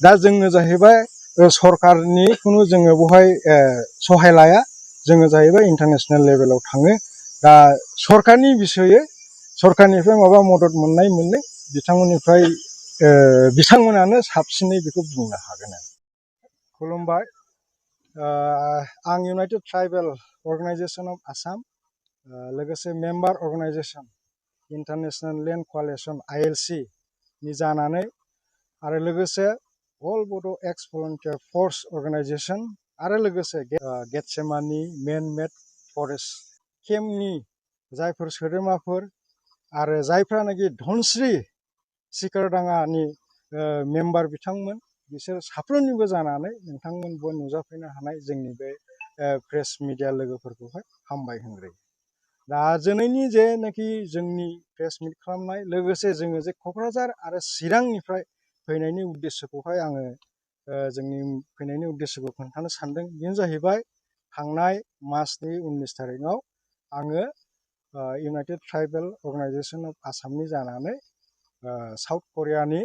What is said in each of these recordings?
दा जोङो जाहैबाय सरकारनि खुनु जोङो बेवहाय सहाय लाया जोङो जाहैबाय इन्टारनेसनेल लेभेलाव थाङो दा सरकारनि बिसयै सरकारनिफ्राय माबा मदद मोननाय बिथांमोननिफ्राय बिथांमोनानो साबसिनै बेखौ बुंनो हागोन खुलुमबाय आं united tribal organisation of Assam लोगोसे member organisation international land coalition ILC नि जानानै आरो लोगोसे अल बड' एक्स भलन्टियार फर्स अर्गानाइजेसन आरो लोगोसे गेटसेमानि मेन मेड फरेस्ट केम्पनि जायफोर सोद्रोमाफोर आरो जायफ्रानाखि धनस्रि सिकारडाङानि मेम्बार बिथांमोन बिसोर साफ्रोमनिबो जानानै नोंथांमोनबो नुजाफैनो हानाय जोंनि बे प्रेस मिडिया लोगोफोरखौहाय हामबाय होनग्रोयो दा दिनैनि जेनाखि जोंनि प्रेस मिट खालामनाय लोगोसे जोङो जे क'क्राझार आरो चिरांनिफ्राय फैनायनि उद्देश्यखौहाय आङो जोंनि फैनायनि उद्देश्यखौ खोन्थानो सानदों बेनो जाहैबाय थांनाय मार्चनि 19 तारिखआव आङो इउनाइटेड ट्राइबेल अर्गानाइजेसन अफ आसामनि जानानै साउथ करियानि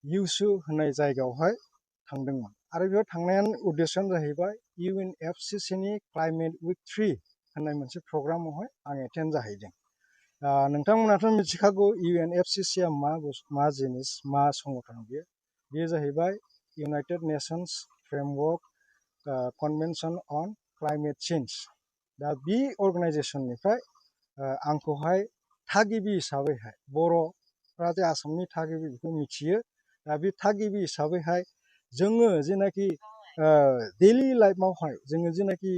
इउसु होननाय जायगायावहाय थांदोंमोन आरो बेयाव थांनायनि उद्देश्यआनो जाहैबाय UNFCCC नि क्लाइमेट उइक 3 होननाय मोनसे प्रग्रामावहाय आं एटेन्ड जाहैदों नोंथांमोनाथ' मिथिखागौ UNFCCC आ मा जिनिस मा संगठन बेयो जाहैबाय इउनाइटेड नेशंस फ्रेमवर्क कनभेनसन अन क्लाइमेट चेन्ज दा बे अर्गानाइजेसननिफ्राय आंखौहाय थागिबि हिसाबैहाय बर'फ्रा जे आसामनि थागिबि बेखौ मिथियो दा बे थागिबि हिसाबैहाय जोङो जेनाखि डेलि लाइफआवहाय जोङो जेनाखि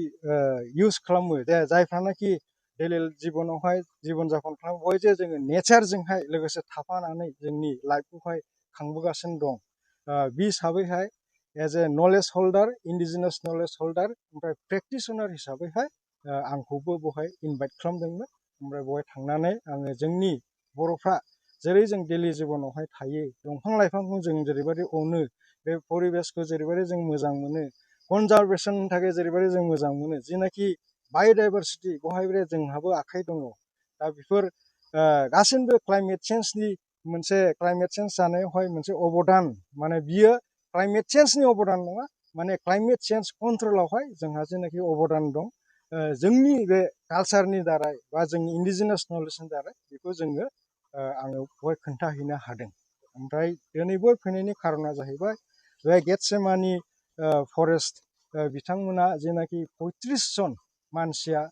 इउज खालामो जायफ्रानाखि डेलि जिबनावहाय जिबन जापन खालामो बय जे जोङो नेचारजोंहाय लोगोसे थाफानानै जोंनि लाइफखौहाय खांबोगासिनो दं बे हिसाबैहाय एज ए नलेज हल्डार इन्डिजिनास नलेज हल्डार ओमफ्राय प्रेक्टिसनार हिसाबैहाय आंखौबो बेवहाय इनभाइट खालामदोंमोन ओमफ्राय बेवहाय थांनानै आङो जोंनि बर'फ्रा जेरै जों डेलि जिबनावहाय थायो दंफां लाइफांखौ जों जेरैबायदि अनो बे परिबेसखौ जेरैबायदि जों मोजां मोनो कनजारभेसननि थाखाय जेरैबायदि जों मोजां मोनो जेनाखि बाय'डाइभारसिटि बेवहाय जोंहाबो आखाइ दङ दा बेफोर गासिबो क्लाइमेट चेन्जनि मोनसे क्लाइमेट चेन्ज जानायावहाय मोनसे अबदान माने बियो क्लाइमेट चेन्जनि अबदान नङा माने क्लाइमेट चेन्ज कन्ट्रलावहाय जोंहा जेनाखि अबदान दं जोंनि बे कालचारनि दारै बा जोंनि इन्डिजिनास नलेजनि दारै बेखौ जोङो आङो बेवहाय खोन्थाहैनो हादों ओमफ्राय दिनै बय फैनायनि खारना जाहैबाय बे गेटसेमानि फरेस्ट बिथांमोना जेनाखि 35 जन मानसिया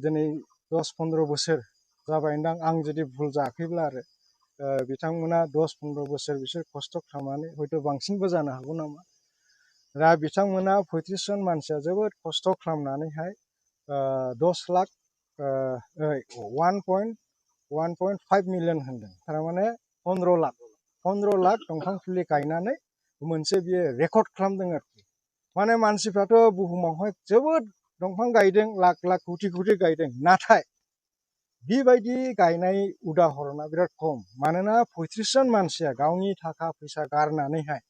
दिनै 10-15 बोसोर जाबायदां आं जुदि भुल जायाखैब्ला आरो बिथांमोना 10-15 बोसोर बिसोर खस्थ' खालामनानै हयथ' बांसिनबो जानो हागौ नामा दा बिथांमोना 35 जन मानसिया जोबोद खस्थ' खालामनानैहाय 10 लाख 1.5 मिलियन होनदों थारमाने 15 लाख दंफां फुलि गायनानै मोनसे बियो रेकर्ड खालामदों आरोखि माने मानसिफ्राथ' बुहुमावहाय जोबोद दंफां गायदों लाख लाख कौटि कौटि गायदों नाथाय बेबायदि गायनाय उदाहरना बिराद खम मानोना 35 जन मानसिया गावनि थाखा फैसा गारनानैहाय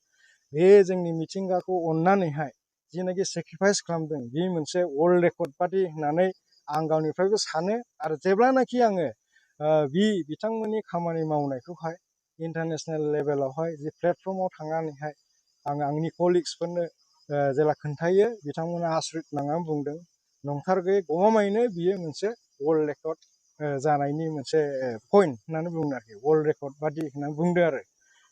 बे जोंनि मिथिंगाखौ अननानैहाय जेनाखि सेक्रिफाइस खालामदों बे मोनसे वर्ल्ड रेकर्ड बादि होननानै आं गावनिफ्रायबो सानो आरो जेब्लानाखि आङो बिथांमोननि खामानि मावनायखौहाय इन्टारनेसनेल लेभेलावहाय जे प्लेटफर्माव थांनानैहाय आङो आंनि कलिग्सफोरनो जेला खोन्थायो बिथांमोना आसरित नांनानै बुंदों नंथारगौ गमामायैनो बियो मोनसे वर्ल्ड रेकर्ड जानायनि मोनसे पइन्ट होननानै बुंदों आरोखि वर्ल्ड रेकर्ड बादि होननानै बुंदों आरो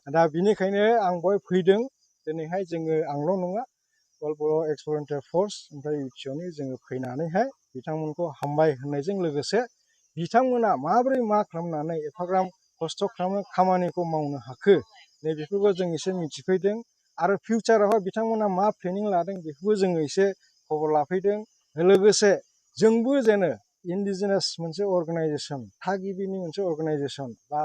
दा बिनिखायनो आं बहाय फैदों दिनैहाय जोङो आंल' नङा अल बर' एक्स भलन्टियार फर्स ओमफ्राय UPOनि जोङो फैनानैहाय बिथांमोनखौ हामबाय होननायजों लोगोसे बिथांमोना माबोरै मा खालामनानै एफाग्राम खस्थ' खालामनो खामानिखौ मावनो हाखो नैबेफोरखौ जों एसे मिथिफैदों आरो फिउचारावहाय बिथांमोना मा प्लेनिं लादों बेखौबो जोङो एसे खबर लाफैदों लोगोसे जोंबो जेन इन्डिजिनास मोनसे अर्गानाइजेसन थागिबिनि मोनसे अर्गानाइजेसन बा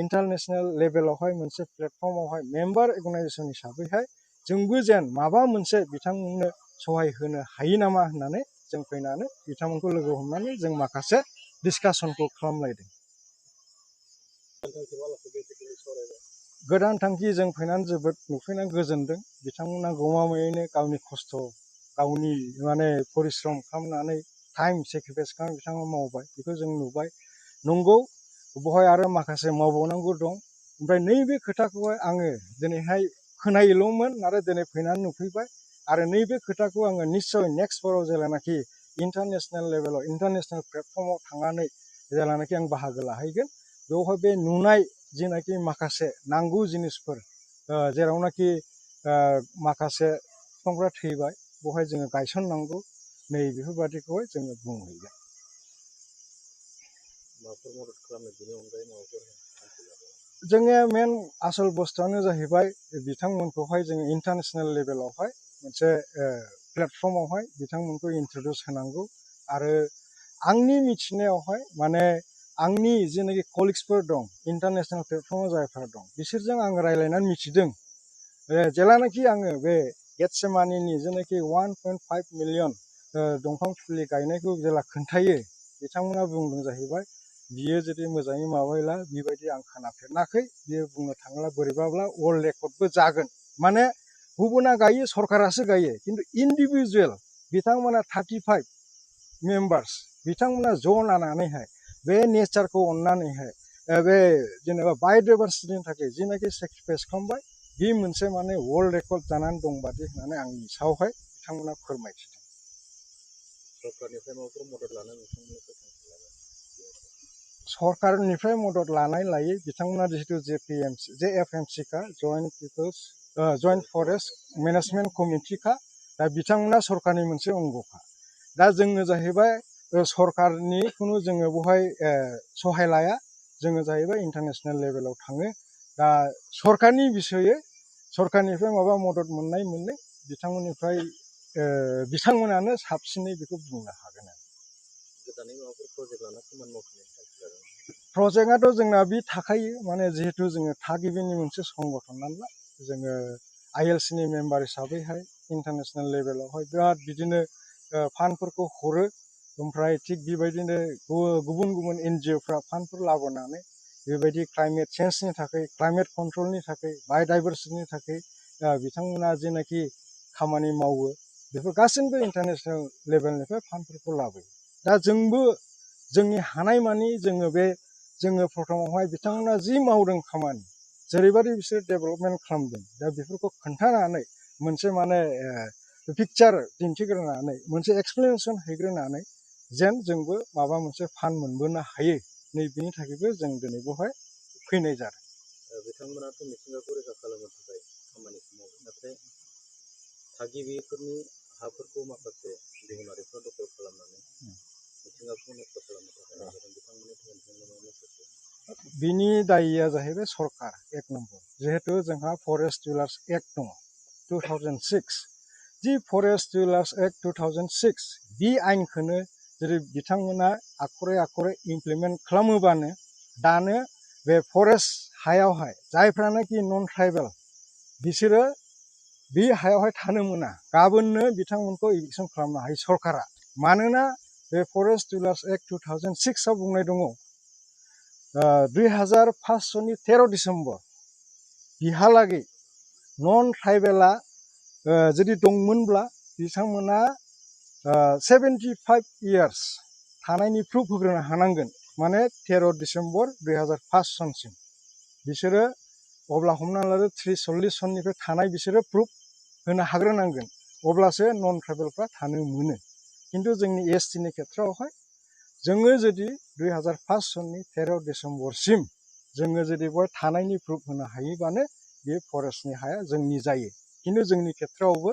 इन्टारनेसनेल लेभेलावहाय मोनसे प्लेटफर्मावहाय मेम्बार अर्गानाइजेसन हिसाबैहाय जोंबो जेन माबा मोनसे बिथांमोननो सहाय होनो हायो नामा होननानै जों फैनानै बिथांमोनखौ लोगो हमनानै जों माखासे डिसकासनखौ खालामलायदों गोदान थांखि जों फैनानै जोबोद नुफैनानै गोजोनदों बिथांमोना गमामायैनो गावनि खस्थ' गावनि माने परिश्रम खालामनानै टाइम सेक्रिफाइस खालामनानै बिथांमोना मावबाय बेखौ जों नुबाय नंगौ बेवहाय आरो माखासे मावबावनांगौ दं ओमफ्राय नैबे खोथाखौहाय आङो दिनैहाय खोनायोल'मोन आरो दिनै फैनानै नुफैबाय आरो नैबे खोथाखौ आङो निस्सय नेक्स्ट बाराव जेलानाखि इन्टारनेसनेल लेभेलाव इन्टारनेसनेल प्लेटफर्माव थांनानै जेलानाखि आं बाहागो लाहैगोन बेवहाय बे नुनाय जेनाखि माखासे नांगौ जिनिसफोर जेरावनाखि माखासे बिफांफ्रा थैबाय बेवहाय जोङो गायसननांगौ नै बेफोरबादिखौहाय जोङो बुंहैगोन। जोंनिया मेन आसल बुस्थुआनो जाहैबाय बिथांमोनखौहाय जोङो इन्टारनेसनेल लेभेलावहाय मोनसे प्लेटफर्मावहाय बिथांमोनखौ इन्ट्रडिउस होनांगौ आरो आंनि मिथिनायावहाय माने आंनि जेनाखि कलिग्सफोर दं इन्टारनेसनेल प्लेटफर्माव जायफोर दं बिसोरजों आङो रायज्लायनानै मिथिदों जेलानाखि आङो बे गेटसेमानिनि जेनाखि 1.5 मिलियन दंफां फुलि गायनायखौ जेला खोन्थायो बिथांमोना बुंदों जाहैबाय बियो जुदि मोजाङै माबायोला बेबायदि आं खोनाफेराखै बियो बुंनो थाङोब्ला बोरैबाब्ला वर्ल्ड रेकर्डबो जागोन माने गुबुना गायो सरकारासो गायो खिन्थु इन्डिभिजुवेल बिथांमोना 35 मेम्बार्स बिथांमोना ज' लानानैहाय बे नेचारखौ अननानैहाय बे जेनेबा बाय'डाइभारसिटिनि थाखाय जेनाखि सेक्रिफाइस खालामबाय बे मोनसे माने वर्ल्ड रेकर्ड जानानै दं बादि होननानै आंनि सायावहाय बिथांमोना फोरमायथिदों। सरकारनिफ्राय मदद लानाय लायै बिथांमोना जिहेतु JFMC का जइन्ट फरेस्ट मेनेजमेन्ट कमिटिखा दा बिथांमोना सरकारनि मोनसे अंगखा दा जोङो जाहैबाय सरकारनि खुनु जोङो बेवहाय सहाय लाया जोङो जाहैबाय इन्टारनेसनेल लेभेलाव थाङो दा सरकारनि बिसयै सरकारनिफ्राय माबा मदद मोननाय बिथांमोननिफ्राय बिथांमोनानो साबसिनै बेखौ बुंनो हागोन। प्रजेक्टआथ' जोंना बे थाखायो माने जिहेतु जोङो थागिबिनि मोनसे संगठन नालाय जोङो ILC नि मेम्बार हिसाबैहाय इन्टारनेसनेल लेभेलावहाय बिराद बिदिनो फान्डफोरखौ हरो ओमफ्राय थिग बेबायदिनो गुबुन गुबुन NGOफ्रा फान्डफोर लाबोनानै बेबायदि क्लाइमेट चेन्जनि थाखाय क्लाइमेट कन्ट्रलनि थाखाय बाय'डाइभारसिटिनि थाखाय बिथांमोना जेनाखि खामानि मावो बेफोर गासैबो इन्टारनेसनेल लेभेलनिफ्राय फान्डफोरखौ लाबोयो दा जोंबो जोंनि हानायमानि जोङो प्रथमावहाय बिथांमोना जि मावदों खामानि जेरैबायदि बिसोर डेभेलपमेन्ट खालामदों दा बेफोरखौ खोन्थानानै मोनसे माने पिक्चार दिन्थिग्रोनानै मोनसे एक्सप्लेनेसन हैग्रोनानै जेन जोंबो माबा मोनसे फान्ड मोनबोनो हायो नै बेनि थाखायबो जों दिनै बेवहाय फैनाय जादों। बिथांमोनाथ' मिथिंगाखौ रैखा खालामनो थाखाय खामानिखौ मावो नाथाय थागिबिफोरनि हाफोरखौ माखासे गुबुनारिफ्रा दखल खालामनानै मिथिंगाखौ नस्थ' खालामनो थाखाय बिथांमोननि बिनि दायिया जाहैबाय सरकार एक नम्बर जिहेतु जोंहा फरेस्ट डिउलार्स एक्ट दङ 2006 जि फरेस्ट डिउलार्स एक्ट 2006 बे आइनखौनो जेरै बिथांमोना आखरे इमप्लिमेन्ट खालामोबानो दानो बे फरेस्ट हायावहाय जायफ्रानाखि नन ट्राइबेल बिसोरो बे हायावहाय थानो मोना गाबोननो बिथांमोनखौ इभिक्सन खालामनो हायो सरकारा मानोना बे फरेस्ट डिउलार्स एक्ट 2006 आव बुंनाय दङ 2005 सननि 13 डिसेम्बर बिहालागै नन ट्राइबेला जुदि दंमोनब्ला बिथांमोना 75 इयार्स थानायनि प्रुफ होग्रोनो हानांगोन माने 13 डिसेम्बर 2005 सनसिम बिसोरो अब्ला हमना लादो 40 सननिफ्राय थानाय बिसोरो प्रुफ होनो हाग्रोनांगोन अब्लासो नन ट्राइबेलफ्रा थानो मोनो खिन्थु जोंनि ST नि खेथ्रआवहाय जोङो जुदि 2005 सननि 13 डिसेम्बरसिम जोङो जुदि बेवहाय थानायनि प्रुफ होनो हायोबानो बे फरेस्टनि हाया जोंनि जायो खिन्थु जोंनि खेथ्रआवबो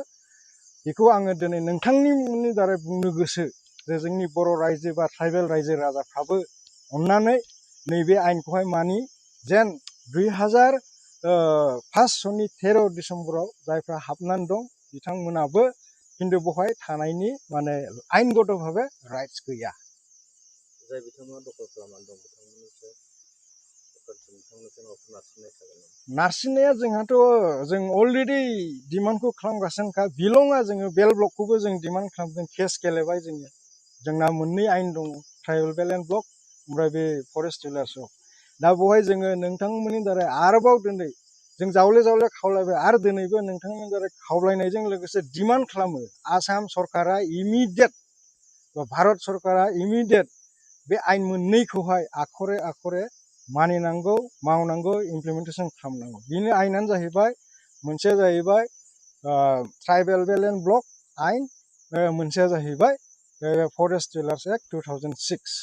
बेखौ आङो दिनै नोंथांनि दारै बुंनो गोसो जे जोंनि बर' रायजो बा ट्राइबेल रायजो राजाफ्राबो अननानै नैबे आइनखौहाय मानि जेन 2005 सननि 13 डिसेम्बराव जायफ्रा हाबनानै दं बिथांमोनाबो खिन्थु बेवहाय थानायनि माने आइनगत भाबे राइट्स गैया। जाय बिथांमोना दखल खालामनानै दं नारसिननाया जोंहाथ' जों अलरेडि डिमान्डखौ खालामगासिनोखा बिलङा जोङो बेल ब्लकखौबो जों डिमान्ड खालामदों केस गेलेबाय जोंना मोननै आइन दङ ट्राइबेल बेल एन्ड ब्लक ओमफ्राय बे फरेस्ट डिउलार्सआव दा बेवहाय जोङो नोंथांमोननि दारै आरोबाव दिनै जों जावले खावलायबाय आरो दिनैबो नोंथांमोननि दारै खावलायनायजों लोगोसे डिमान्ड खालामो आसाम सरकारा इमिडियेट बा भारत सरकारा इमिडियेट बे आइन मोननैखौहाय आखरे मानिनांगौ मावनांगौ इमप्लिमेन्टेसन खालामनांगौ बेनि आइनानो जाहैबाय मोनसेया जाहैबाय ट्राइबेल बेलेन्स ब्लक आइन मोनसेया जाहैबाय फरेस्ट डिलार्स एक्ट 2006